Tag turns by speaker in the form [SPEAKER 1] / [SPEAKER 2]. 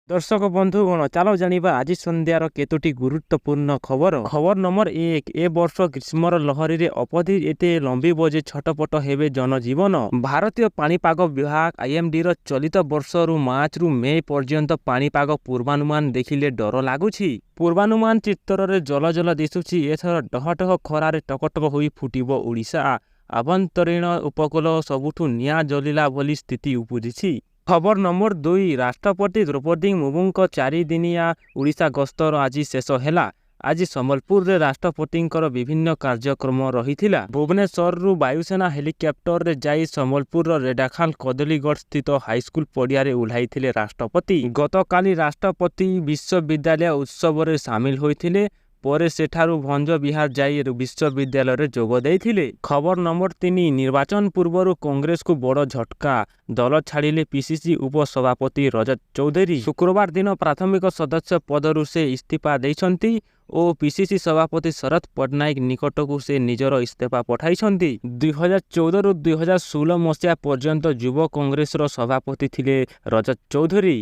[SPEAKER 1] ଦର୍ଶକ ବନ୍ଧୁଗଣ, ଚାଲ ଜାଣିବା ଆଜି ସନ୍ଧ୍ୟାର କେତୋଟି ଗୁରୁତ୍ୱପୂର୍ଣ୍ଣ ଖବର। ଖବର ନମ୍ବର 1, ଏ ବର୍ଷ ଗ୍ରୀଷ୍ମର ଲହରୀରେ ଅବଧି ଏତେ ଲମ୍ବିବ ଯେ ଛଟପଟ ହେବେ ଜନଜୀବନ। ଭାରତୀୟ ପାଣିପାଗ ବିଭାଗ ଆଇଏମଡିର ଚଳିତ ବର୍ଷରୁ ମାର୍ଚ୍ଚରୁ ମେ ପର୍ଯ୍ୟନ୍ତ ପାଣିପାଗ ପୂର୍ବାନୁମାନ ଦେଖିଲେ ଡର ଲାଗୁଛି। ପୂର୍ବାନୁମାନ ଚିତ୍ରରେ ଜଳ ଜଳ ଦିଶୁଛି, ଏଥର ଡହ ଡହ ଖରାରେ ଟକଟକ ହୋଇ ଫୁଟିବ ଓଡ଼ିଶା। ଆଭ୍ୟନ୍ତରୀଣ ଉପକୂଳ ସବୁଠୁ ନିଆଁ ଜଳିଲା ଭଳି ସ୍ଥିତି ଉପୁଜିଛି। ଖବର ନମ୍ବର 2, ରାଷ୍ଟ୍ରପତି ଦ୍ରୌପଦୀ ମୁର୍ମୁଙ୍କ 4 ଦିନିଆ ଓଡ଼ିଶା ଗସ୍ତର ଆଜି ଶେଷ ହେଲା। ଆଜି ସମ୍ବଲପୁରରେ ରାଷ୍ଟ୍ରପତିଙ୍କର ବିଭିନ୍ନ କାର୍ଯ୍ୟକ୍ରମ ରହିଥିଲା। ଭୁବନେଶ୍ୱରରୁ ବାୟୁସେନା ହେଲିକପ୍ଟରରେ ଯାଇ ସମ୍ବଲପୁରର ରେଢ଼ାଖୋଲ କଦଳୀଗଡ଼ ସ୍ଥିତ ହାଇସ୍କୁଲ ପଡ଼ିଆରେ ଓହ୍ଲାଇଥିଲେ ରାଷ୍ଟ୍ରପତି। ଗତକାଲି ରାଷ୍ଟ୍ରପତି ବିଶ୍ୱବିଦ୍ୟାଳୟ ଉତ୍ସବରେ ସାମିଲ ହୋଇଥିଲେ। ପରେ ସେଠାରୁ ଭଞ୍ଜ ବିହାର ଯାଇ ବିଶ୍ୱବିଦ୍ୟାଳୟରେ ଯୋଗ ଦେଇଥିଲେ। ଖବର ନମ୍ବର 3, ନିର୍ବାଚନ ପୂର୍ବରୁ କଂଗ୍ରେସକୁ ବଡ଼ ଝଟକା। ଦଳ ଛାଡ଼ିଲେ ପିସିସି ଉପସଭାପତି ରଜତ ଚୌଧୁରୀ। ଶୁକ୍ରବାର ଦିନ ପ୍ରାଥମିକ ସଦସ୍ୟ ପଦରୁ ସେ ଇସ୍ତଫା ଦେଇଛନ୍ତି ଓ ପିସିସି ସଭାପତି ଶରତ ପଟ୍ଟନାୟକ ନିକଟକୁ ସେ ନିଜର ଇସ୍ତଫା ପଠାଇଛନ୍ତି। 2014ରୁ 2016 ମସିହା ପର୍ଯ୍ୟନ୍ତ ଯୁବ କଂଗ୍ରେସର ସଭାପତି ଥିଲେ ରଜତ ଚୌଧୁରୀ।